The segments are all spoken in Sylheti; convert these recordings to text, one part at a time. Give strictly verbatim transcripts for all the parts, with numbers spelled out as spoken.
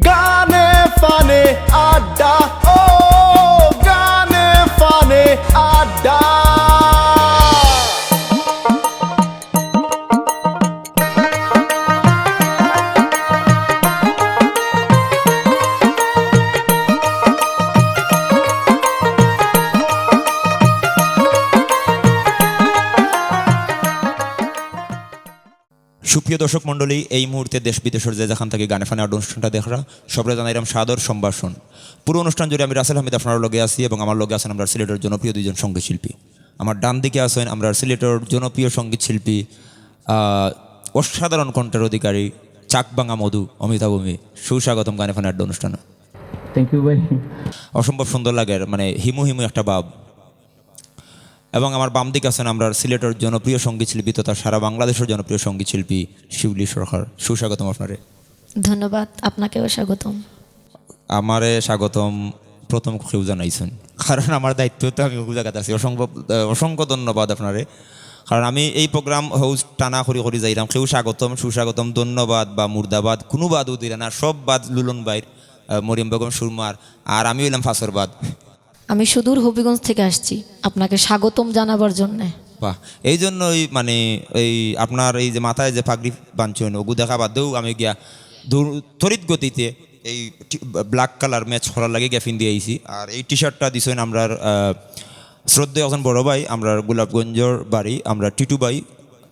গানে ফানে আড্ডা, ও গানে ফানে আড্ডা। সুপ্রিয় দর্শক মণ্ডলী, এই মুহূর্তে দেশ বিদেশর যে যেখান থাকি গানে ফানে আড্ডা অনুষ্ঠানটা দেখরা, সবরে জানাইরাম সাদর সম্ভাষণ। পুরো অনুষ্ঠান জুড়ে আমি রাসেল হামিদ আপনারার লগে আছি এবং আমার লগে আছেন আমরার সিলেটর জনপ্রিয় দুইজন সঙ্গীত শিল্পী। আমার ডান দিকে আছেন আমরার সিলেটর জনপ্রিয় সঙ্গীত শিল্পী, আহ, অসাধারণ কণ্ঠের অধিকারী চাকবাঙা মধু অমিতাভ ভূমি। সুস্বাগতম গানে ফানে আড্ডা অনুষ্ঠানে। থ্যাংক ইউ ভাই। অসম্ভব সুন্দর লাগে, মানে হিমু হিমু একটা ভাব। এবং আমার বাম দিকে আছেন আমরার সিলেটর জনপ্রিয় সঙ্গীত শিল্পী তথা সারা বাংলাদেশর জনপ্রিয় সঙ্গীত শিল্পী শিউলি সরকার। সুস্বাগতম আপনারে। ধন্যবাদ, আপনাকেও স্বাগতম। আমারে স্বাগতম প্রথম কেউ জানাইছেন, কারণ আমার দায়িত্ব তো আমি অগু জাগাত আছি। অসংখ্য, আহ, অসংখ্য ধন্যবাদ আপনারে, কারণ আমি এই প্রোগ্রাম হোস্ট টানা করি করি যাইরাম, কেউ স্বাগতম, সুস্বাগতম, ধন্যবাদ বা মুর্দাবাদ, কোনো বাদও দিরা না, সব বাদ লুলন ভাইর, আহ, মরিয়ম বেগম সুরমার, আর আমি অইলাম ফাঁসর বাদ। আমি সুদূর হবিগঞ্জ থেকে আসছি আপনাকে স্বাগতম জানাবার জন্যে। বাহ, এই জন্যই মানে এই আপনার এই যে মাথায় যে পাগড়ি বানছেন, ওগু দেখা বাদেও আমি গিয়া দূর তড়িৎ গতিতে এই টি-, ব্ল্যাক কালার ম্যাচ করার লাগি গিয়া ফিন্দি আইছি। আর এই টি শার্টটা দিছেন আমরার, আহ, শ্রদ্ধেয় একজন বড় ভাই, আমরার গোলাপগঞ্জর বাড়ি, আমরার টিটু ভাই।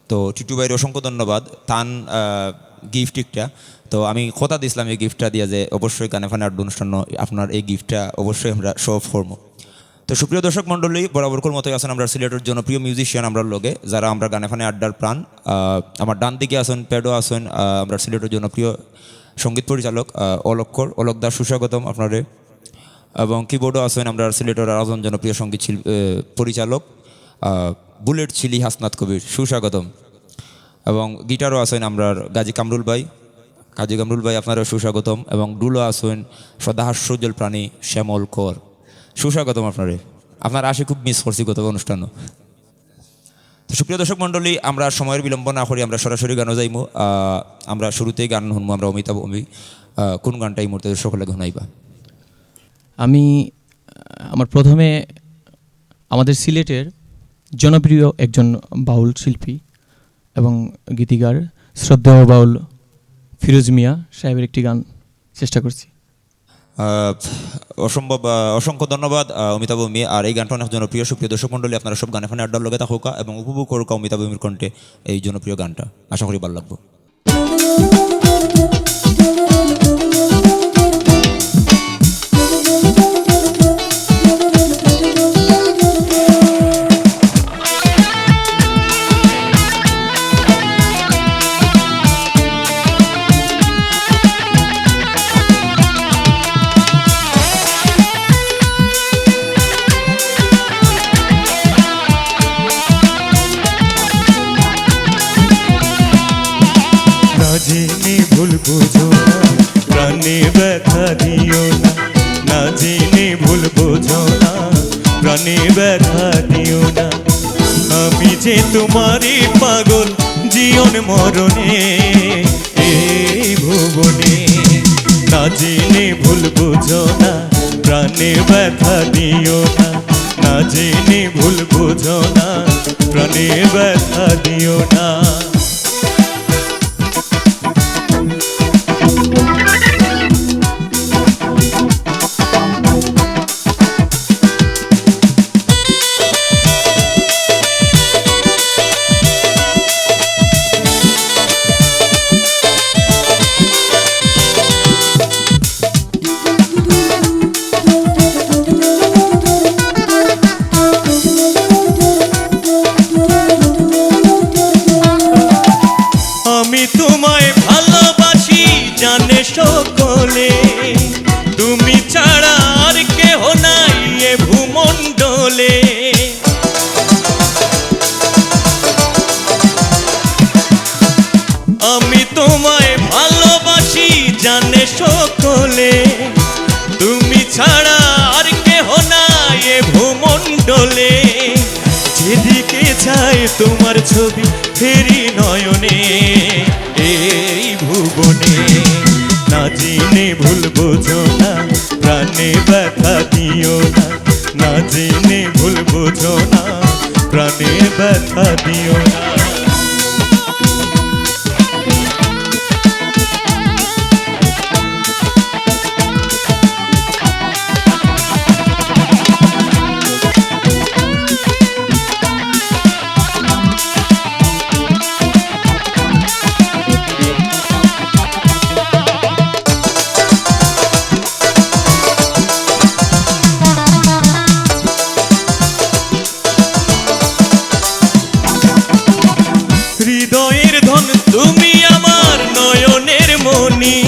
তো টিটু ভাইর অসংখ্য ধন্যবাদ, তান, আহ, গিফট একটা। তো আমি কথা দিছিলাম এই গিফটটা দিয়া যে অবশ্যই গানে ফানে আড্ডা অনুষ্ঠান আপনার এই গিফটটা অবশ্যই আমরা শো অফ করবো। তো সুপ্রিয় দর্শক মণ্ডলী, বরাবরকার মতোই আছেন আমরার সিলেটর জনপ্রিয় মিউজিশিয়ান আমরার লগে, যারা আমরার গানে ফানে আড্ডার প্রাণ। আহ, আমার ডান দিকে আছেন, প্যাডো আছেন, আহ, আমরার সিলেটর জনপ্রিয় সঙ্গীত পরিচালক, আহ, অলক কর, অলক দা, সুস্বাগতম আপনারে। এবং কিবোর্ডও আছেন আমরার সিলেটর আরজন জনপ্রিয় সঙ্গীত শিল-, আহ, পরিচালক, আহ, বুলেট চিলি হাসনাত কবির, সুস্বাগতম। এবং গিটারও আছেন আমরার গাজী কামরুল ভাই, গাজী কামরুল ভাই আপনারেও সুস্বাগতম। এবং ডুলো আছেন সদা হাস্যোজ্জ্বল প্রাণী শ্যামল কর, সুস্বাগতম আপনারে। আপনার আসি খুব মিস করছি গত অনুষ্ঠানও। তো সুপ্রিয় দর্শক মণ্ডলী, আমরা সময়ের বিলম্ব না করি আমরা সরাসরি গানও যাইমু। আহ, আমরা শুরুতেই গান শুনমু আমরা অমিতাভ ভূমি। আহ, কোন গানটা এই মুহূর্তে দর্শক লাগে শুনাইবা? আমি, আহ, আমার প্রথমে আমাদের সিলেটের জনপ্রিয় একজন বাউল শিল্পী এবং গীতিকার শ্রদ্ধেয় বাউল ফিরোজ মিয়া সাহেবের একটি গান চেষ্টা করছি। আহ, অসম্ভব, আহ, অসংখ্য ধন্যবাদ, আহ, অমিতাভ ভূমি। আর এই গানটা অনেক জনপ্রিয়। সুপ্রিয় দর্শক মণ্ডলী, আপনারা সব গানে ফানে আড্ডার লগে থাকুকা এবং উপভোগ করুকা অমিতাভ ভূমির কণ্ঠে এই জনপ্রিয় গানটা। আশা করি ভালো লাগবো। না জেনে ভুল বুঝো না, প্রাণে ব্যথা দিও না। না জেনে ভুল বুঝো না, প্রাণে ব্যথা দিও না। আমি যে তোমারই পাগল জীবন মরণে এই ভুবনে। না জেনে ভুল বুঝো না, প্রাণে ব্যথা দিও না। না জেনে ভুল বুঝো না, প্রাণে ব্যথা দিও না। আমি তোমায় ভালোবাসি জানে সকলে, তুমি ছাড়া আর কেহ নাই এ ভূমণ্ডলে। আমি তোমায় ভালোবাসি জানে সকলে, তুমি ছাড়া আর কেহ নাই এ ভূমণ্ডলে। যেদিকে চাই তোমার ছবি ফেরি নয়নে এই ভুবনে। না জেনে ভুল বুঝো না, প্রাণে ব্যথা দিও না। না জেনে ভুল বুঝো না, প্রাণে ব্যথা দিও না। হৃদয়ের ধন তুমি আমার নয়নের মণি,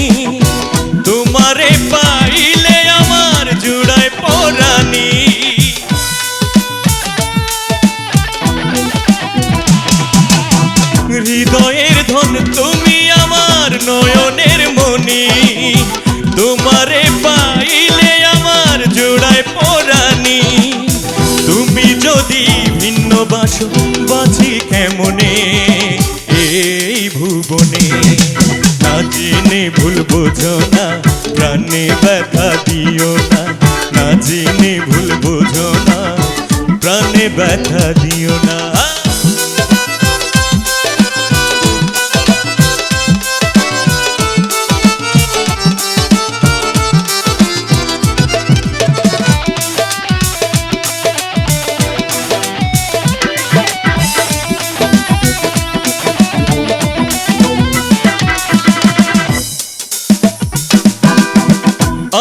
তোমারে পাইলে আমার জুড়ায় পরানি। হৃদয়ের ধন তুমি আমার নয়নের মণি, তোমারে পাইলে আমার জুড়ায় পরানি। তুমি যদি ভিন্ন বাসো, বাঁচি কেমনে এই ভুবনে? না জেনে ভুল বুঝো না, প্রাণে ব্যথা দিও না। না জেনে ভুল বুঝো না, প্রাণে ব্যথা দিও না।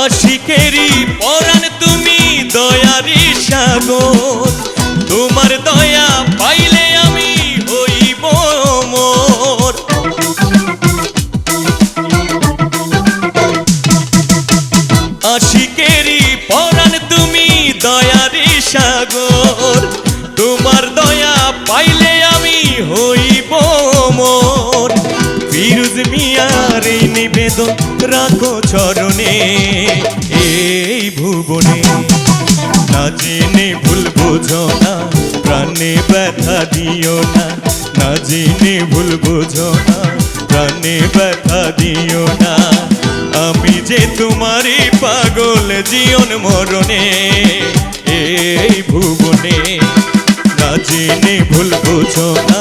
আশিকেরই পরাণ তুমি দয়ারি সাগর, তোমার দয়া পাইলে আমি হইব অমর। আশিকেরই পরাণ তুমি দয়ারি সাগর, তোমার দয়া পাইলে আমি হইব অমর। ফিরোজ মিয়ার এই নিবেদন রাখো চরণে এই ভুবনে। না জেনে ভুল বুঝো না, প্রাণে ব্যথা দিও না। না জেনে ভুল বুঝো না, প্রাণে ব্যথা দিও না। আমি যে তোমারই পাগল জীবন মরণে এই ভুবনে। না জেনে ভুল বুঝো না,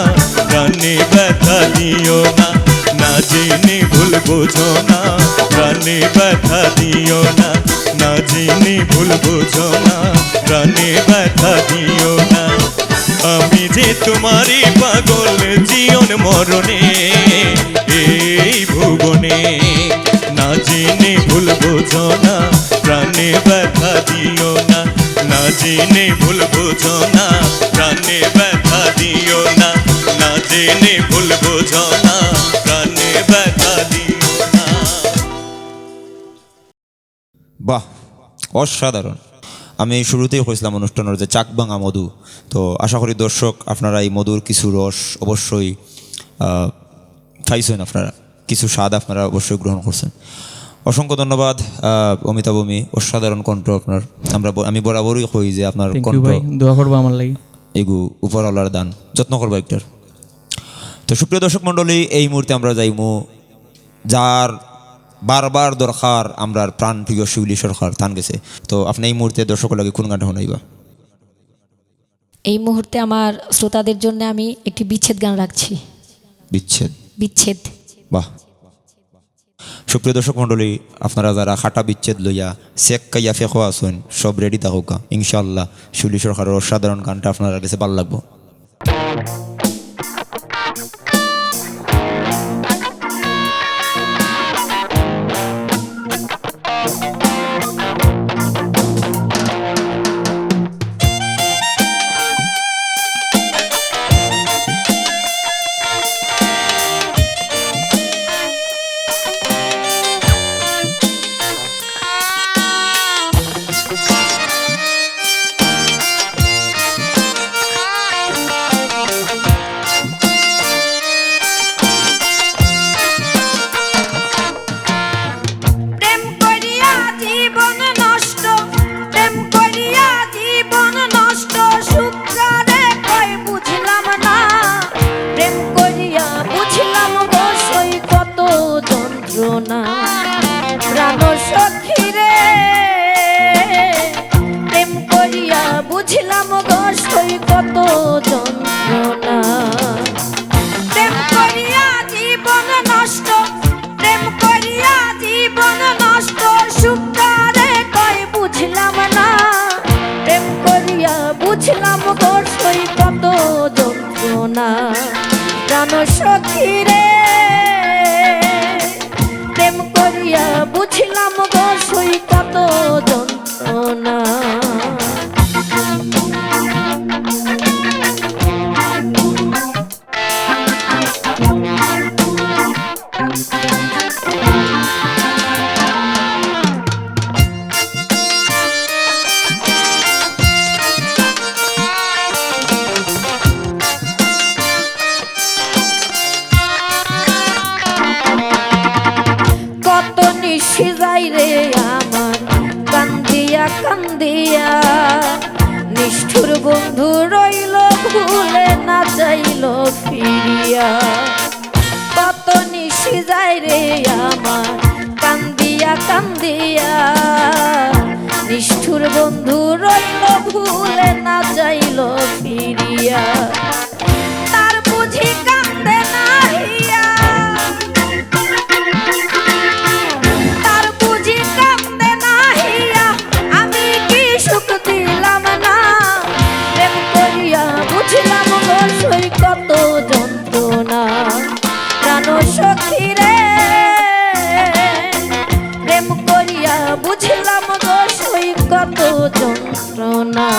প্রাণে ব্যথা দিও না। না জেনে ভুল বুঝো না, প্রাণে ব্যথা দিও না। না জেনে ভুল বুঝো না, প্রাণে ব্যথা দিও না। আমি যে তোমারই পাগল জীবন মরণে এই ভুবনে। না জেনে ভুল বুঝো না, প্রাণে ব্যথা দিও না। না জেনে ভুল বুঝো না, প্রাণে ব্যথা দিও না। না জেনে ভুল বুঝো না, প্রাণে ব্যথা দিও না। বাহ, অসাধারণ। আমি শুরুতেই কইছিলাম অনুষ্ঠানের যে চাক ভাঙা মধু, তো আশা করি দর্শক আপনারা এই মধুর কিছু রস অবশ্যই, আহ, পাইছেন, আপনারা কিছু স্বাদ আপনারা অবশ্যই গ্রহণ করছেন। অসংখ্য ধন্যবাদ, আহ, অমিতাভ অমি, অসাধারণ কণ্ঠ আপনার। আমরা ব-, আমি বরাবরই কই যে আপনার Thank you কণ্ঠ ভাই, দোয়া করবা আমার লাগি। এগু উপরওয়ালার দান, যত্ন করবা একটার। তো সুপ্রিয় দর্শক মণ্ডলী, এই মুহূর্তে আমরা যাইমু যার বারবার দরকার আমরার প্রাণপ্রিয় শিউলি সরকার, তান গেছে। তো আপনি এই মুহূর্তে দর্শকর লাগি কোন গানটা শুনাইবা? এই মুহূর্তে আমার শ্রোতাদের জন্য আমি একটি বিচ্ছেদ গান রাখছি। বিচ্ছেদ? বিচ্ছেদ। বাহ। সুপ্রিয় দর্শক মণ্ডলী, আপনারা যারা খাটা বিচ্ছেদ লইয়া সেক খাইয়া ফেকো আছেন, সব ready থাকুকা। ইনশাআল্লাহ শিউলি সরকারের অসাধারণ গানটা আপনারা গেছে ভালা লাগবো। সখী রে, প্রেম করিয়া বুঝলাম গো সই কত যন্ত্রণা। প্রেম করিয়া জীবন নষ্ট, প্রেম করিয়া জীবন নষ্ট, সুখ কারে কয় বুঝলাম না। প্রেম করিয়া বুঝলাম গো সই কত যন্ত্রণা। প্রাণ সখী রে, প্রেম করিয়া বুঝলাম গো সই কত যন্ত্রণা। কত নিশি যাই রে আমার কান্দিয়া কান্দিয়া, নিষ্ঠুর বন্ধু রইল ভুলে না চাইল ফিরিয়া। কত নিশি যাই রে আমার কান্দিয়া কান্দিয়া, নিষ্ঠুর বন্ধু রইল ভুলে না চাইল ফিরিয়া। তার বুঝি কান্দে না হিয়া, তার বুঝি কান্দে না হিয়া, আমি কি সুখ দিলাম না? প্রেম করিয়া বুঝলাম গো সই কত যন্ত্রণা। প্রাণ সখী রে, প্রেম করিয়া বুঝলাম গো সই কত যন্ত্রণা।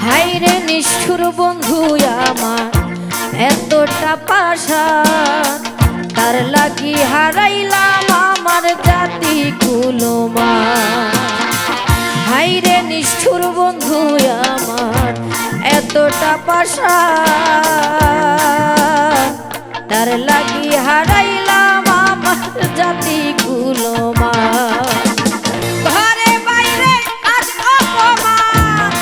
হায় রে নিষ্ঠুর বন্ধু আমার, এতটা পাষাণ, তার লাগি হারাইলাম আমার জাতি কুলমান। হায় রে নিষ্ঠুর বন্ধু আমার, এতটা পাষাণ, তার লাগি হারাইলাম আমার জাতি কুলমান। ঘরে বাইরে আজ অপমান,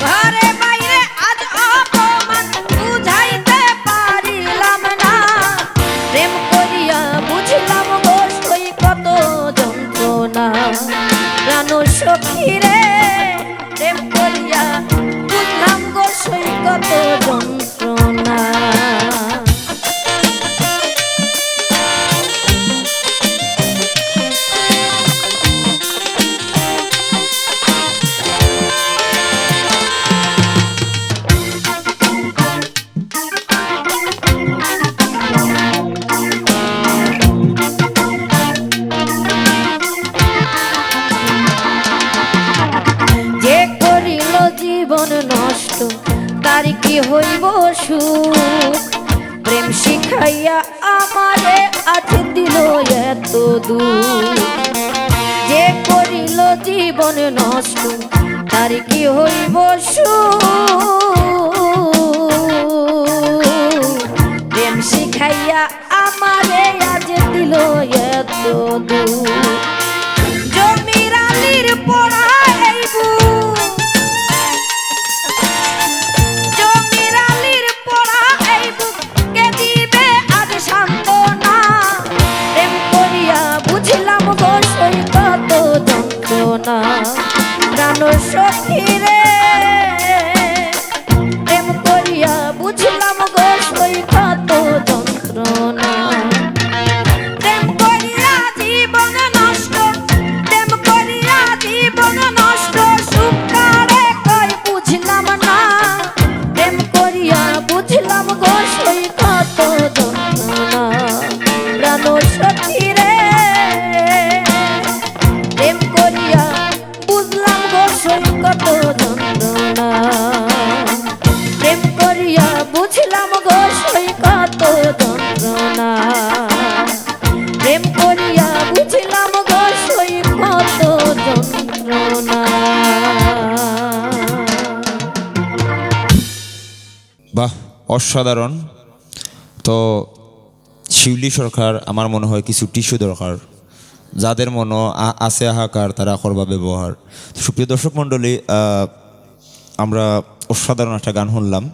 ঘরে বাইরে আজ অপমান, বুঝাইতে পারিলাম না। প্রেম করিয়া বুঝলাম গো সই কত যন্ত্রণা। প্রাণ সখী রে, প্রেম করিয়া বুঝলাম গো সই কত যন্ত্রণা। যে করিল জীবন নষ্ট, তার কি হইব সুখ? প্রেম শিখাইয়া আমারে আজ দিল এত দুঃখ। যে করিল জীবন নষ্ট, তার কি হইব সুখ? প্রেম শিখাইয়া আমারে আজ দিল এত দুঃখ। জমির আলীর পড়া এই বুক, জমির আলীর পড়া এই বুক, কে দিবে আজ সান্ত্বনা? প্রেম করিয়া বুঝলাম গো সই কত যন্ত্রণা। প্রাণ সখী রে, প্রেম করিয়া বুঝলাম গো সই কত যন্ত্রণা। প্রেম করিয়া জীবন নষ্ট, প্রেম করিয়া জীবন নষ্ট, সুখ কারে কয় বুঝলাম না। প্রেম করিয়া বুঝলাম গো সই কত যন্ত্রণা। প্রাণ সখী রে, প্রেম করিয়া বুঝলাম গো সই কত যন্ত্রণা। অসাধারণ। তো শিউলি সরকার, আমার মনে হয় কিছু টিস্যু দরকার। যাদের মনো আ-, আছে হাহাকার, তারা করবা ব্যবহার। তো সুপ্রিয় দর্শক মণ্ডলী, আহ, আমরা অসাধারণ একটা গান শুনলাম।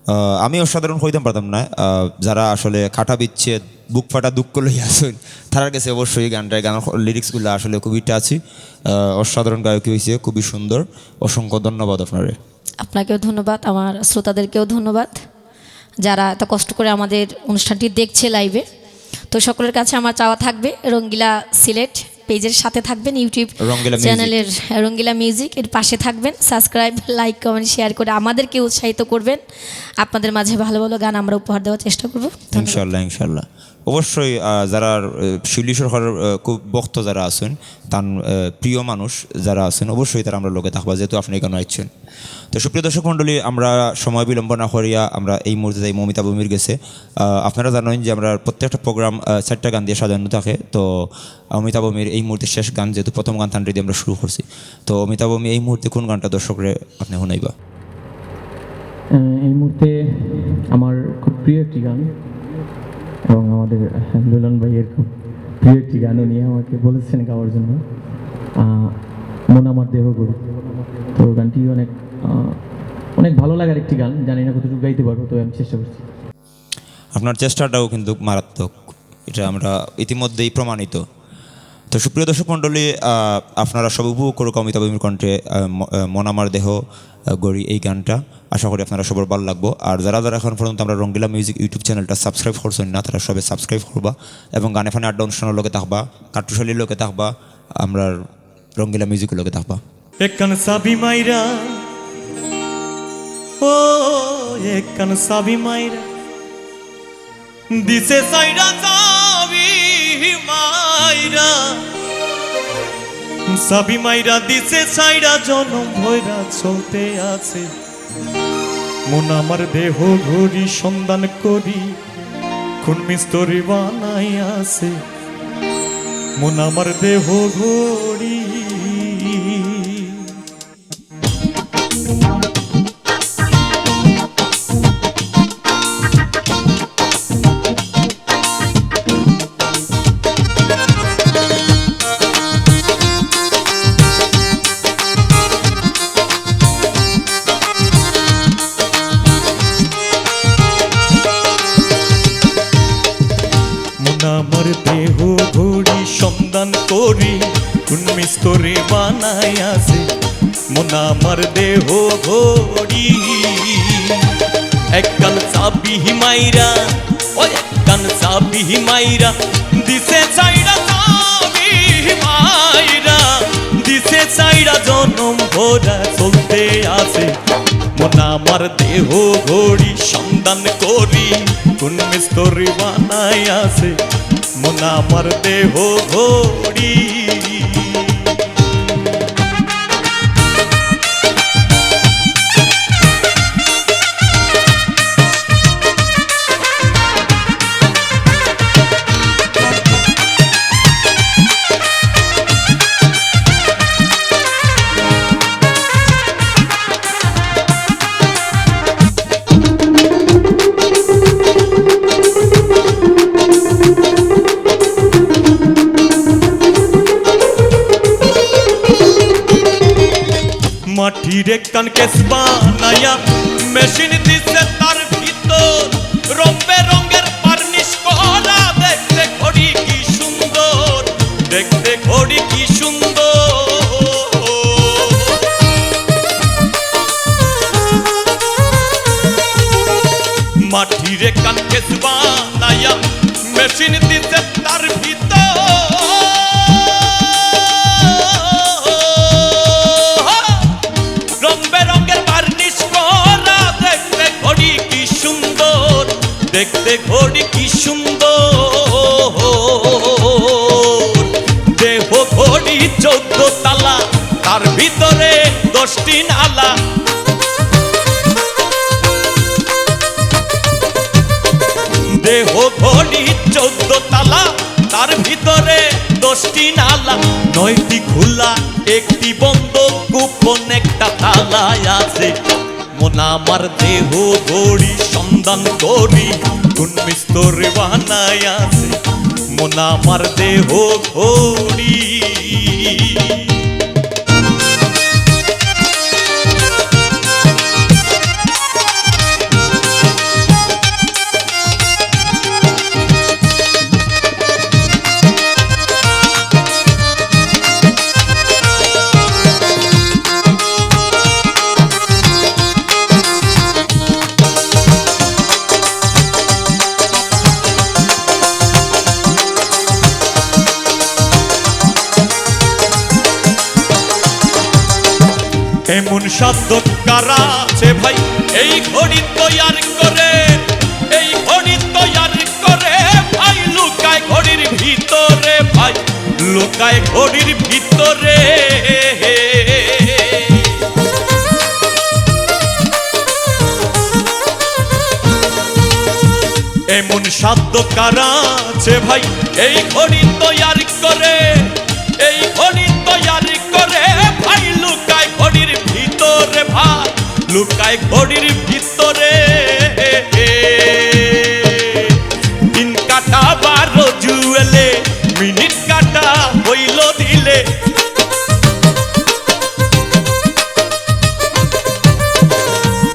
আহ, আমি অসাধারণ কইতাম পারতাম না। আহ, যারা আসলে কাটা বিচ্ছেদ, বুক ফাটা দুঃখ লইয়া আছইন, তারার গেছে অবশ্যই এই গানটা, এই গানের খ-, লিরিক্সগুলো আসলে খুবই টাচি। আহ, অসাধারণ গায়কি হইছে, খুবই সুন্দর। অসংখ্য ধন্যবাদ আপনারে। আপনাকেও ধন্যবাদ, আমার শ্রোতাদেরকেও ধন্যবাদ, যারা এত কষ্ট করে আমাদের অনুষ্ঠানটি দেখছে লাইভে। তো সকলের কাছে আমার চাওয়া থাকবে, রঙ্গিলা সিলেট পেজের সাথে থাকবেন, YouTube রঙ্গিলা মিউজিক। চ্যানেলের রঙ্গিলা মিউজিক এর পাশে থাকবেন, সাবস্ক্রাইব, লাইক, কমেন্ট, শেয়ার করে আমাদেরকে উৎসাহিত করবেন। আপনাদের মাঝে ভালো ভালো গান আমরা উপহার দেওয়ার চেষ্টা করব। ধন্যবাদ। ইনশাল্লাহ, ইনশাল্লাহ। অবশ্যই, আহ, যারা, আহ, শিউলি সরকার, আহ, খুব ভক্ত যারা আছেন, তার, আহ, প্রিয় মানুষ যারা আছেন, অবশ্যই তারা আমরা লগে থাকবা, যেহেতু আপনি এখানে আছেন। তো সুপ্রিয় দর্শক মণ্ডলী, আমরা সময় বিলম্ব না করিয়া আমরা এই মুহূর্তে যাই অমিতাভ অমির গেছে। আহ, আপনারা জানেন যে আমরা প্রত্যেকটা প্রোগ্রাম, আহ, চারটা গান দিয়ে সাজানো থাকে। তো অমিতাভ অমির এই মুহূর্তে শেষ গান, যেহেতু প্রথম গান তানরে দিয়ে আমরা শুরু করছি। তো অমিতাভ অমি, এই মুহূর্তে কোন গানটা দর্শকরে আপনি শুনাইবা? আহ, এই মুহূর্তে আমার খুব প্রিয় একটি গান এবং আমাদের, আহ, মিলন ভাইয়ের খুব প্রিয় একটি গান, উনি আমাকে বলেছেন গাওয়ার জন্য, আহ, "মন আমার দেহ গরু।" তো গানটি অনেক, আহ, অনেক ভালো লাগার একটি গান, জানি না কতটুকু গাইতে পারবো, তবে আমি চেষ্টা করছি। আপনার চেষ্টাটাও কিন্তু মারাত্মক, এটা আমরা ইতিমধ্যেই প্রমাণিত। তো সুপ্রিয় দর্শক মণ্ডলী, আহ, আপনারা সব উপভোগ করুক অমিতাভ অমির কণ্ঠে, আহ, ম-, আহ, "মন আমার দেহ, আহ, গড়ি" এই গানটা। আশা করি আপনারা সবার ভালো লাগবো। আর যারা যারা এখন পর্যন্ত আমরা রঙ্গিলা মিউজিক YouTube চ্যানেলটা সাবস্ক্রাইব করছেন না, তারা সবে সাবস্ক্রাইব করবা এবং গানে ফানে আড্ডা অনুষ্ঠানের লগে থাকবা, কাট্টুশালীর লগে থাকবা, আমরা রঙ্গিলা মিউজিকের লগে থাকবা। একখান চাবি মাইরা, ও একখান চাবি মাইরা দিছে চাইরা চাবি মাইরা, চাবি মাইরা দিছে চাইরা, জনম ভইরা চলতে আছে। মন আমার দেহ ঘড়ি সন্ধান করি, কোন মিস্ত্রি বানাই আছে। মন আমার দেহ ঘড়ি। মন আমার দেহ ঘড়ি সন্ধান করি, কোন মিস্ত্রি বানাই আছে মন আমার দেহ ঘড়ি। একখান চাবি মাইরা, ও একখান চাবি মাইরা দিছে চাইরা, চাবি মাইরা দিছে চাইরা, জনম ভরা চলতে আছে। মন আমার দেহ ঘড়ি সন্ধান করি, কোন মিস্ত্রি বানাই আছে মন আমার দেহ ঘড়ি। মাটির একখান কেস বানাইয়া মেশিন দিছে তার ভিতর, রং বেরঙের বার্নিশ করা, দেখতে ঘড়ি কি সুন্দর, দেখতে ঘড়ি কি সুন্দর। মাটির একখান কেস বানাইয়া মেশিন দিছে তার ভিতর, রং বেরঙের বার্নিশ করা, দেখতে ঘড়ি কি সুন্দর, দেখতে ঘড়ি কি সুন্দর। দেহ ঘড়ি চৌদ্দ তালা, তার ভিতরে দশটি নালা। দেহ ঘড়ি চৌদ্দ তালা, তার ভিতরে দশটি নালা, নয়টি খোলা, একটি বন্ধ, গোপন একটা তালা আছে। মন আমার দেহ ঘড়ি সন্ধান করি, কোন মিস্তরে বানাইয়াছে মন আমার দেহ ঘড়ি। এমন সাধ্য কার আছে ভাই এই ঘড়ি তৈয়ার করে, এই ঘড়ি তৈয়ার করে ভাই, লুকায় ঘড়ির ভিতরে ভাই, লুকায় ঘড়ির ভিতরে। এমন সাধ্য কার আছে ভাই এই ঘড়ি তৈয়ার করে, এই ঘড়ি তৈয়ার করে ভাই, লুকায় ঘড়ির ভিতরে ভাই, লুকায় ঘড়ির ভিতরে। দিন কাটা বারো জুয়েলে, মিনিট কাটা হইল দিলে।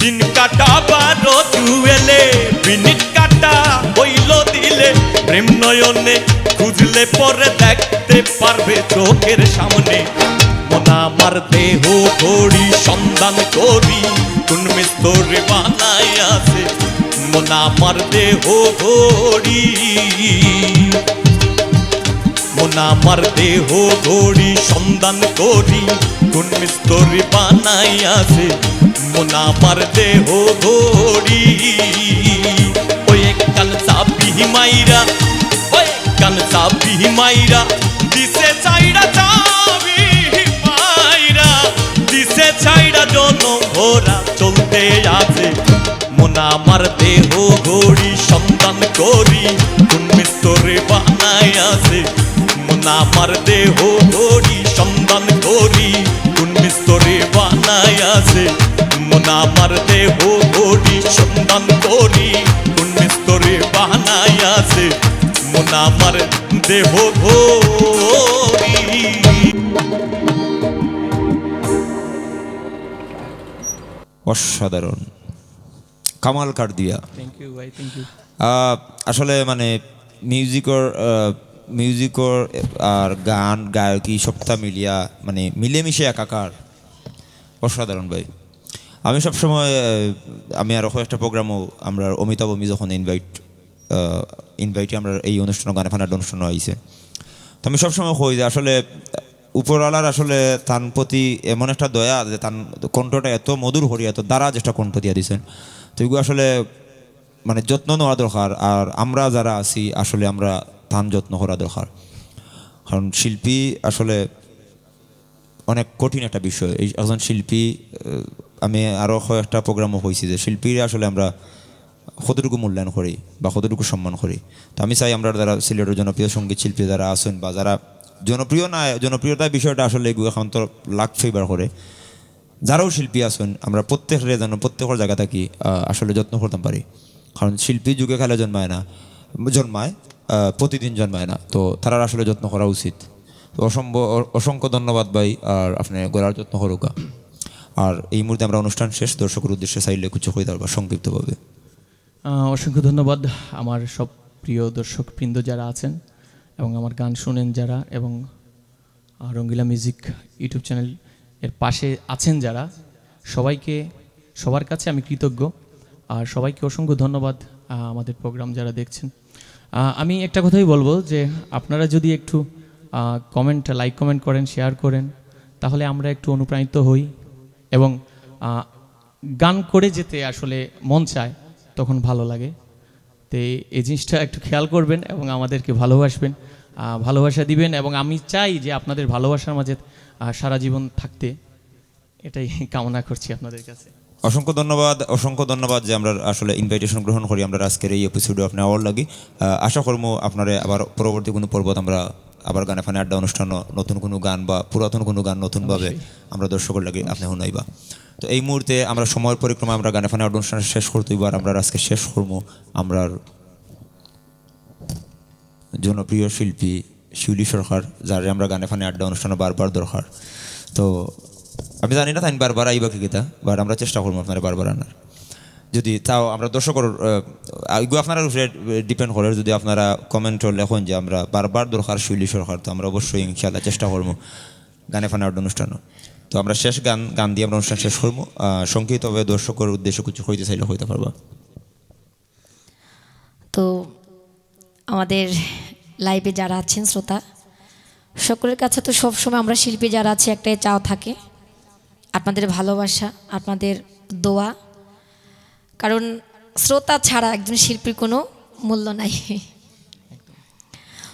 দিন কাটা বারো জুয়েলে, মিনিট কাটা হইল দিলে। প্রেম নয়নে খুঁজলে পরে দেখতে পারবে চোখের সামনে। মন আমার দেহ ঘড়ি সন্ধান করি, কোন মিস্তরে বানাইয়াছে মন আমার দেহ ঘড়ি। মন আমার দেহ ঘড়ি সন্ধান করি, কোন মিস্তরে বানাইয়াছে মন আমার দেহ ঘড়ি। ওই একখান চাবি মাইরা, ওই একখান চাবি মাইরা, দিছে চাইরা চাবি মাইরা, দিছে চাইরা জনম ভরা চলতে আছে। মন আমার দেহ ঘড়ি সন্ধান করি, কোন মিস্তরে বানাইয়াছে মন আমার দেহ ঘড়ি সন্ধান করি, কোন মিস্তরে বানাইয়াছে মন আমার দেহ ঘড়ি সন্ধান করি, কোন মিস্তরে বানাইয়াছে মন আমার দেহ ঘড়ি। অসাধারণ, কামাল কার দিয়া। থ্যাংক ইউ ভাই, থ্যাংক ইউ। আহ, আসলে মানে মিউজিকর আহ, মিউজিকর আর গান গায়কি সবটা মিলিয়া মানে মিলেমিশে একাকার। অসাধারণ ভাই। আমি সবসময় আহ, আমি আরও কয়েকটা প্রোগ্রামও আমরা অমিতাভ আমি যখন ইনভাইট ইনভাইটে আমরা এই অনুষ্ঠান গানে ফানার অনুষ্ঠান আইছে, তো আমি সবসময় কই যে আসলে উপরওয়ালার আসলে তান প্রতি এমন একটা দয়া যে তান কণ্ঠটা এত মধুর করি এত দারাজ একটা কণ্ঠ দিয়া দিছেন। তো এগুলো আসলে মানে যত্ন নেওয়া দরকার। আর আমরা যারা আছি আসলে আমরা তান যত্ন করা দরকার। কারণ শিল্পী আসলে অনেক কঠিন একটা বিষয়। এই একজন শিল্পী আহ, আমি আরও কয়েকটা প্রোগ্রামও কইছি যে শিল্পীরা আসলে আমরা কতটুকু মূল্যায়ন করি বা কতটুকু সম্মান করি। তো আমি চাই আমরা যারা সিলেটের জনপ্রিয় সঙ্গীত শিল্পী যারা আছেন বা যারা জনপ্রিয় না, জনপ্রিয়তার বিষয়টা আসলে এগুলো এখন তো লাখ ফেভার করে, যারাও শিল্পী আছেন আমরা প্রত্যেকরে যেন প্রত্যেকের জায়গা থাকি আহ, আসলে যত্ন করতাম পারি। কারণ শিল্পী যুগে কালে জন্মায় না, জন্মায় আহ, প্রতিদিন জন্মায় না, তো তারার আসলে যত্ন করা উচিত। তো অসম্ভ- অ- অসংখ্য ধন্যবাদ ভাই, আর আপনি গলার যত্ন করুকা। আর এই মুহূর্তে আমরা অনুষ্ঠান শেষ, দর্শকের উদ্দেশ্যে চাইলে কিছু কই দরবার সংক্ষিপ্তভাবে। আহ, অসংখ্য ধন্যবাদ আমার সব প্রিয় দর্শকবৃন্দ যারা আছেন এবং আমার গান শুনেন যারা এবং আহ, রঙ্গিলা মিউজিক ইউটিউব চ্যানেল এর পাশে আছেন যারা, সবাইকে, সবার কাছে আমি কৃতজ্ঞ। আর সবাইকে অসংখ্য ধন্যবাদ আহ, আমাদের প্রোগ্রাম যারা দেখছেন। আহ, আমি একটা কথাই বলবো যে আপনারা যদি একটু কমেন্ট, লাইক কমেন্ট করেন, শেয়ার করেন, তাহলে আমরা একটু অনুপ্রাণিত হই এবং আহ, গান করে যেতে আসলে মন চায়, তখন ভালো লাগে। তো এই জিনিসটা একটু খেয়াল করবেন এবং আমাদেরকে ভালোবাসবেন, আহ, ভালোবাসা দিবেন। এবং আমি চাই যে আপনাদের ভালোবাসার মাঝে আহ, সারা জীবন থাকতে, এটাই কামনা করছি আপনাদের কাছে। অসংখ্য ধন্যবাদ, অসংখ্য ধন্যবাদ যে আমরা আসলে ইনভাইটেশন গ্রহণ করি আমরা আজকের এই এপিসোডে আপনি আওয়ার লাগি। আহ, আশা করবো আপনারে আবার পরবর্তী কোনো পর্বত আমরা আবার গানে ফানে আড্ডা অনুষ্ঠান নতুন কোনো গান বা পুরাতন কোনো গান নতুনভাবে আমরা দর্শকের লাগি আপনি শুনাইবা। তো এই মুহূর্তে আমরা সময়ের পরিক্রমা, আমরা গানে ফানে আড্ডা অনুষ্ঠান শেষ করতে হইব। আর আমরা আজকে শেষ করবো আমরার জনপ্রিয় শিল্পী শিউলি সরকার, যারে আমরা গানে ফানে আড্ডা অনুষ্ঠানে বারবার দরকার। তো আমি জানি না তাইন বারবার আইবা কি কিতা, but আমরা চেষ্টা করবো আপনারে বারবার আনার। যদি তাও আমরা দর্শকর, আহ, এগু আপনারার উপরে depend করে, যদি আপনারা comment লেখেন যে আমরা বারবার দরকার শিউলি সরকার, তো আমরা অবশ্যই ইনশাআল্লাহ চেষ্টা করবো গানে ফানে আড্ডা অনুষ্ঠানও। তো আমরা শেষ গান, গান দিয়ে আমরা অনুষ্ঠান শেষ করবো। আহ, সংক্ষিপ্তভাবে দর্শকর উদ্দেশ্যে কিছু কইতে চাইলে কইতে পারবা। তো আমাদের লাইভে যারা আছেন শ্রোতা, সকলের কাছে তো সবসময় আমরা শিল্পী যারা আছি একটাই চাওয়া থাকে, আপনাদের ভালোবাসা, আপনাদের দোয়া, কারণ শ্রোতা ছাড়া একজন শিল্পীর কোনো মূল্য নাই।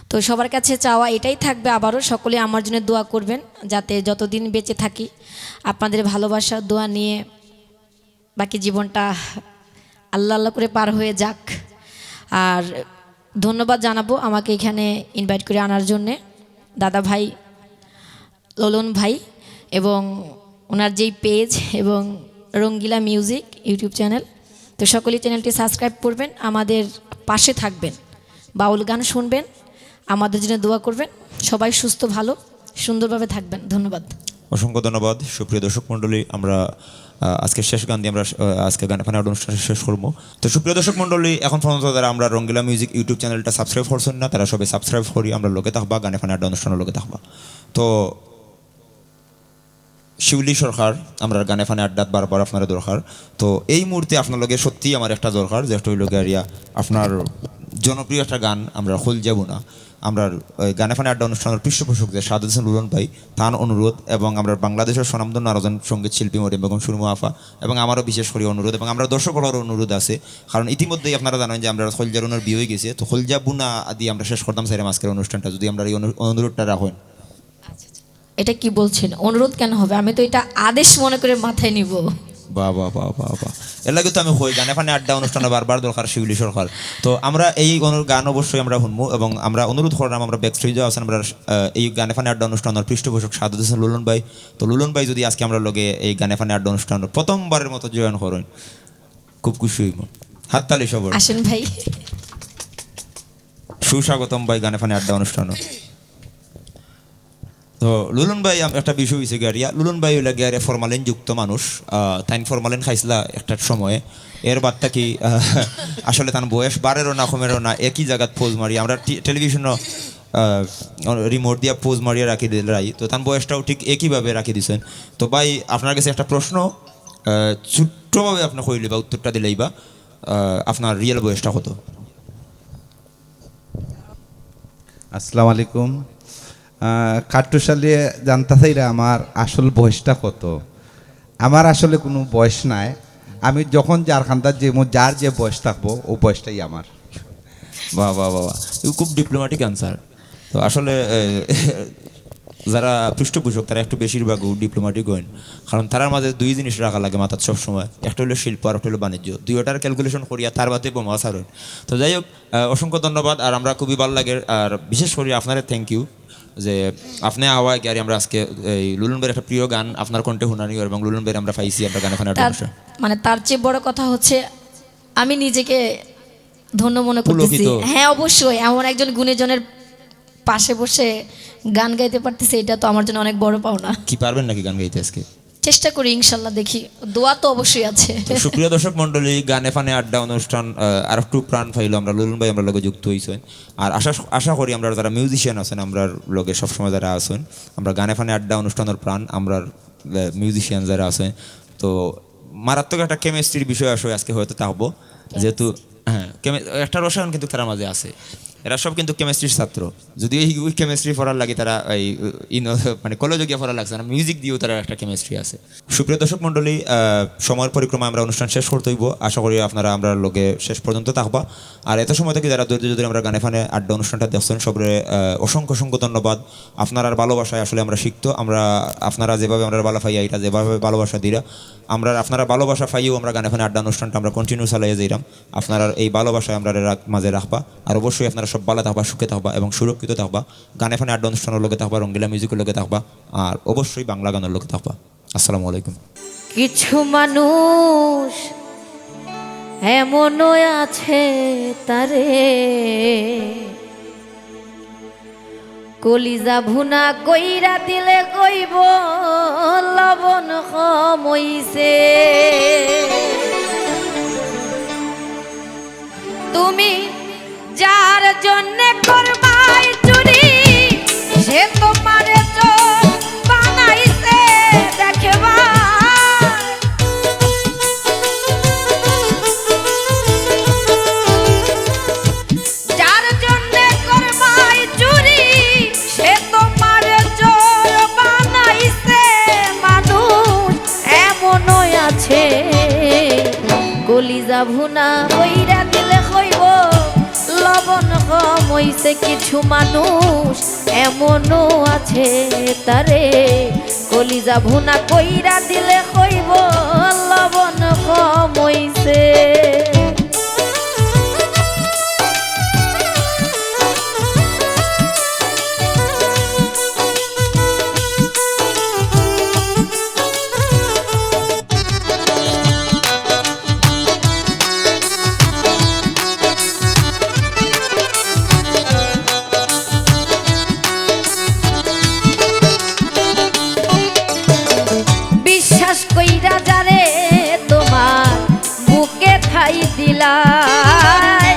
তো সবার কাছে চাওয়া এটাই থাকবে, আবারও সকলে আমার জন্য দোয়া করবেন, যাতে যতদিন বেঁচে থাকি আপনাদের ভালোবাসা, দোয়া নিয়ে বাকি জীবনটা আল্লাহ আল্লাহ করে পার হয়ে যাক। আর ধন্যবাদ জানাবো আমাকে এখানে ইনভাইট করে আনার জন্যে দাদা ভাই, ললন ভাই, এবং ওনার যেই পেজ এবং রঙ্গিলা মিউজিক ইউটিউব চ্যানেল। তো সকলেই চ্যানেলটি সাবস্ক্রাইব করবেন, আমাদের পাশে থাকবেন, বাউল গান শুনবেন, আমাদের জন্য দোয়া করবেন। সবাই সুস্থ, ভালো, সুন্দরভাবে থাকবেন। ধন্যবাদ। অসংখ্য ধন্যবাদ সুপ্রিয় দর্শক মণ্ডলী। আমরা আহ, আজকে শেষ গান দিয়ে আমরা আহ, আজকে গানে ফানে আড্ডা অনুষ্ঠান শেষ করবো। তো সুপ্রিয় দর্শক মণ্ডলী, এখন পর্যন্ত যারা আমরা রঙ্গিলা মিউজিক ইউটিউব চ্যানেলটা সাবস্ক্রাইব করছেন না, তারা সবাই সাবস্ক্রাইব করি আমরা লগে থাকবা, গানে ফানে আড্ডা অনুষ্ঠানও লগে থাকবা। তো শিউলি সরকার, আমরা গানে ফানে আড্ডাত বারবার আপনারা দরকার। তো এই মুহূর্তে আপনার লগে সত্যিই আমার একটা দরকার, যেটা হইল গিয়া আপনার জনপ্রিয় একটা গান, আমরা খোল যাব না। আমরা গানে ফানে আড্ডা অনুষ্ঠানের পৃষ্ঠপোষক যে শাহাদুত হোসেন লুলন ভাই, তান অনুরোধ এবং আমরা বাংলাদেশের স্বনামধন্য আরো জন সঙ্গীত শিল্পী মরিয়ম বেগম সুরমা আফা এবং আমারও বিশেষ করে অনুরোধ এবং আমরা দর্শকর অনুরোধ আছে, কারণ ইতিমধ্যেই আপনারা জানেন যে আমরা খোল জারুনের বিয়ে হয়ে গেছে। তো খোল যাবো না আদি আমরা শেষ করতাম স্যার আজকের অনুষ্ঠানটা, যদি আমরা এই অনু- অনুরোধটা রাখেন। এটা কি বলছেন? অনুরোধ কেন হবে? আমি তো এটা আদেশ মনে করে মাথায় নিব। বাহ বাহ বাহ বাহ বাহ। এর লাগে তো আমি কই, গানে ফানে আড্ডা অনুষ্ঠানে বারবার দরকার শিউলি সরকার। তো আমরা এই অনু- গান অবশ্যই আমরা শুনবো এবং আমরা অনুরোধ করলাম, আমরা ব্যাক স্টেজও আছেন, আমরা আহ, এই গানে ফানে আড্ডা অনুষ্ঠানের পৃষ্ঠপোষক শাহাদুত হোসেন লুলন ভাই। তো লুলন ভাই যদি আজকে আমরা লগে এই গানে ফানে আড্ডা অনুষ্ঠান প্রথমবারের মতো জয়েন করেন, খুব খুশি হইব। হাততালি সবর। আসেন ভাই। সুস্বাগতম ভাই গানে ফানে আড্ডা অনুষ্ঠান। তো লুলন ভাই, আম- একটা বিষয় হয়েছে গিয়া, লুলন ভাই হইলে গিয়া ফরমালিন যুক্ত মানুষ। আহ, তাইন ফরমালিন খাইছিলা একটা সময়ে, এর বাদ থাকি আহ, আসলে তার বয়স বাড়েরও না কমেরও না, একই জায়গাত পোজ মারি আমরা টি- টেলিভিশনও রিমোট দিয়া পোজ মারিয়া রাখি দিলাই। তো তার বয়সটাও ঠিক একইভাবে রাখি দিছেন। তো ভাই, আপনার কাছে একটা প্রশ্ন, আহ, ছোট্টভাবে আপনি কইলে বা উত্তরটা দিলেই বা আহ, আপনার রিয়েল বয়সটা কত? আসসালামু আলাইকুম। আহ, কাট্টুশালিয়ে জানতা চাইরা আমার আসল বয়সটা কত। আমার আসলে কোনো বয়স নাই, আমি যখন যার খান্দাত যে যার যে বয়স থাকবো, ও বয়সটাই আমার। বাহ বাহ বাহ বাহ, ইউ খুব ডিপ্লোম্যাটিক আনসার। তো আসলে এ, যারা পৃষ্ঠপোষক, তারা একটু বেশিরভাগ ডিপ্লোম্যাটিক হইন, কারণ তারার মাঝে দুই জিনিস রাখা লাগে মাথাত সবসময়, একটা হলো শিল্প আর একটা হলো বাণিজ্য। দুইটার ক্যালকুলেশন করিয়া তার বাদে বোমা ছাড়েন। তো যাই হোক, আহ, অসংখ্য ধন্যবাদ। আর আমরা খুবই ভালো লাগে, আর বিশেষ করে আপনারে থ্যাংক ইউ যে আপনি আওয়ায় গিয়ারি আমরা আজকে এই লুলন ভাইয়ের একটা প্রিয় গান আপনার কণ্ঠে হুনানি এবং লুলন ভাইয়ের আমরা পাইছি আমরা গানে ফানে তার মানে তার চেয়ে বড় কথা হচ্ছে আমি নিজেকে ধন্য মনে করতেছি। পুলকিত। হ্যাঁ, অবশ্যই, এমন একজন গুণীজনের পাশে বসে গান গাইতে পারতেছি, এটা তো আমার জন্য অনেক বড় পাওনা। কি পারবেন নাকি গান গাইতে আজকে? চেষ্টা করি, ইনশাল্লাহ, দেখি, দোয়া তো অবশ্যই আছে। তো সুপ্রিয় দর্শক মণ্ডলী, গানে ফানে আড্ডা অনুষ্ঠান আহ, আর একটু প্রাণ পাইলো আমরা লুলন ভাই আমরা লগে যুক্ত হইছেন। আর আশা আশা করি আমরা যারা মিউজিশিয়ান আছেন, আমরা লগে সবসময় যারা আছেন, আমরা গানে ফানে আড্ডা অনুষ্ঠানের প্রাণ, আমরা মিউজিশিয়ান যারা আছেন, তো মারাত্মক একটা কেমিস্ট্রির বিষয় আসলে আজকে হয়তো থাকবো, যেহেতু হ্যাঁ কেমি- একটা রসায়ন কিন্তু তারা মাঝে আছে। এরা সব কিন্তু কেমিস্ট্রির ছাত্র, যদিও এই ওই কেমিস্ট্রি পড়ার লাগে তারা এই ইন- মানে কলেজে গিয়ে পড়া লাগছে না, মিউজিক দিয়েও তারা একটা কেমিস্ট্রি আছে। সুপ্রিয় দর্শক মণ্ডলী, আহ, সময়ের পরিক্রমায় আমরা অনুষ্ঠান শেষ করতে হইব। আশা করি আপনারা আমরা লগে শেষ পর্যন্ত থাকবা। আর এত সময় থেকে যারা ধৈর্য ধরে আমরা গানে ফানে আড্ডা অনুষ্ঠানটা দেখছেন, সবরে আহ, অসংখ্য অসংখ্য ধন্যবাদ। আপনারার ভালোবাসায় আসলে আমরা শিখতো, আমরা আপনারা যেভাবে আমরা ভালো পাইয়া এটা যেভাবে ভালোবাসা দিরা, আমরা আপনারা ভালোবাসা পাইও আমরা গানে ফানে আড্ডা অনুষ্ঠানটা আমরা কন্টিনিউ চালাইয়া যাইরাম। আপনারার এই ভালোবাসায় আমরা মাঝে রাখবা। আর অবশ্যই আপনারা সব ভালো থাকবা, সুখে থাকবা এবং সুরক্ষিত থাকবা। গানে ফানে আড্ডা অনুষ্ঠানের লগে থাকবা, রঙ্গিলা মিউজিকের লগে থাকবা, আর অবশ্যই বাংলা গানের লগে থাকবা। আসসালামু আলাইকুম। কিছু মানুষ এমনও আছে তারে কলিজা ভুনা কইরা দিলে কইব লবণ কম অইছে। তুমি যার জন্যে করবায় চুরি, সে তোমারে চোর বানাইছে দেখবা। যার জন্যে করবায় চুরি, সে তোমারে চোর বানাইছে। মানুষ এমনও আছে, কলিজা ভুনা কইরা দিলে কইব লবণ কম অইছে। কিছু মানুষ এমনও আছে তারে কলিজা ভুনা কইরা দিলে কইব লবণ কম অইছে। বিশ্বাস কইরা যারে তোমার বুকে ঠাই দিলায়,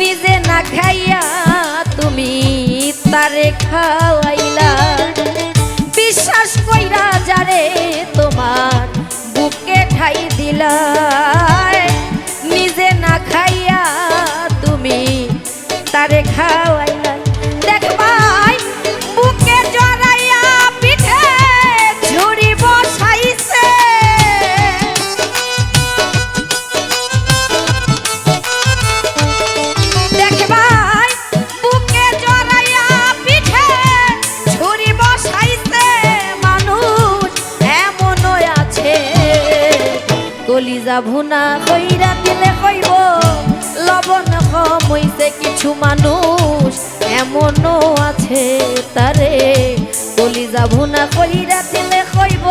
নিজে না খাইয়া তুমি তারে খাওয়াইলা। বিশ্বাস কইরা যারে তোমার বুকে ঠাই দিলায়, নিজে না খাইয়া তুমি তারে খাওয়াইলা। দেখবায় বুকে জড়াইয়া পিঠে ছুরি বসাইছে। দেখবায় বুকে জড়াইয়া পিঠে ছুরি বসাইছে। মানুষ এমনও আছে, কলিজা ভুনা কইরা দিলে কইব লবণ কম অইছে। কিছু মানুষ এমনও আছে তারে কলিজা ভুনা কইরা দিলে কইব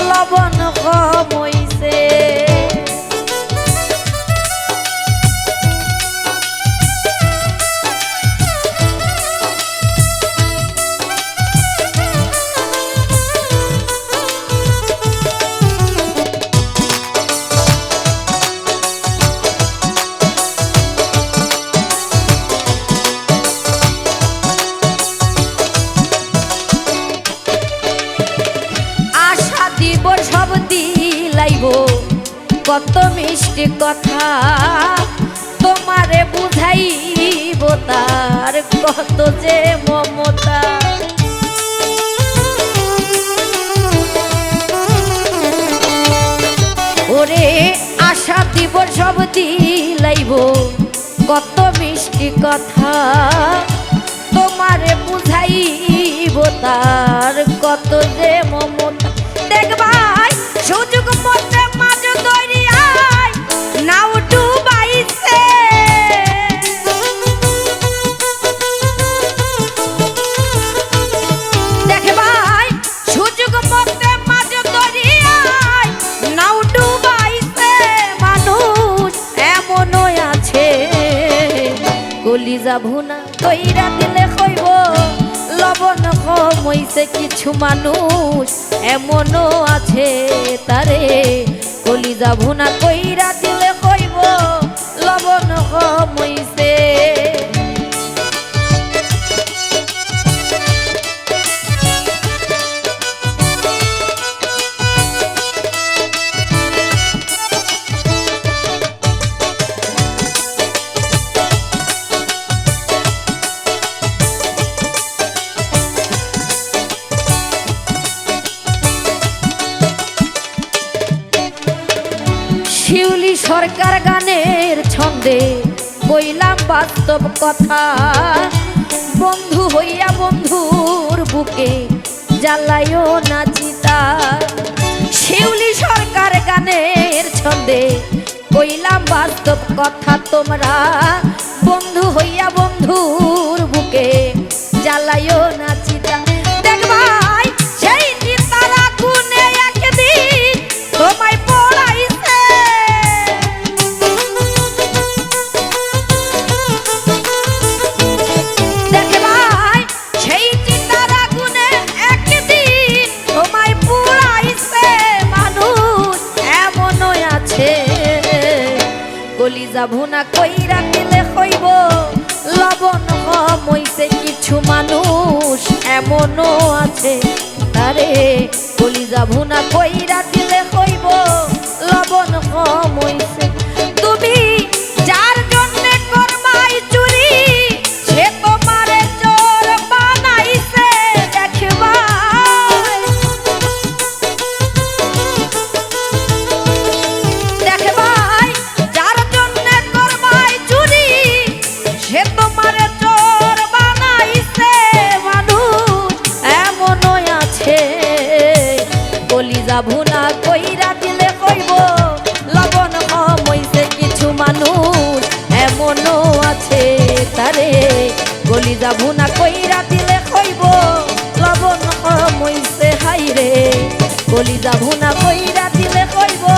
লবণ কম অইছে। আশা দিব সব দিলাইব, কত মিষ্টি কথা তোমারে বুঝাইব, তার কত যে মমতা। ওরে আশা দিব সব দিলাইব, কত মিষ্টি কথা তোমারে বুঝাইব, তার কত যে মমতা। দেখবায় সুযোগ মতে মাছ দরিয়ায় নাও ডুবাইছে। দেখবায় সুযোগ মতে মাছ দরিয়ায় নাও ডুবাইছে। মানুষ এমনও আছে, কলিজা ভুনা কইরা দিলে কইব লবণ কম অইছে। কিছু মানুষ এমনও আছে, তারে কলিজা ভুনা কইরা দিলে কইব লবণ কম অইছে। শিউলি সরকার গানের ছন্দে কইলাম বাস্তব কথা, বন্ধু হইয়া বন্ধুর বুকে জ্বালাইও না চিতা। শিউলি সরকার গানের ছন্দে কইলাম বাস্তব কথা, তোমরা বন্ধু হইয়া বন্ধুর বুকে জ্বালাইও না চিতা। দেখবায় সেই চিতার আগুনে একদিন যা ভুনা কইরা দিলে কইবো লবণ কম অইছে। কিছু মানুষ এমনও আছে, তারে কলিজা ভুনা কইরা দিলে কইবো লবণ কম অইছে। তুমি যার জন্যে করবায় চুরি, সে তোমারে চোর বানাইছে। দেখবায়, দেখবায়, যার জন্যে করবায় চুরি, সে তোমারে চোর বানাইছে। মানুষ এমনও আছে, কলিজা ভুনা কইরা দিলে কইবো লবণ কম অইছে। কিছু মানুষ এমনও আছে, তারে কলিজা ভুনা কইরা দিলে কইবো লবণ কম অইছে। হায়রে, কলিজা ভুনা কইরা দিলে কইবো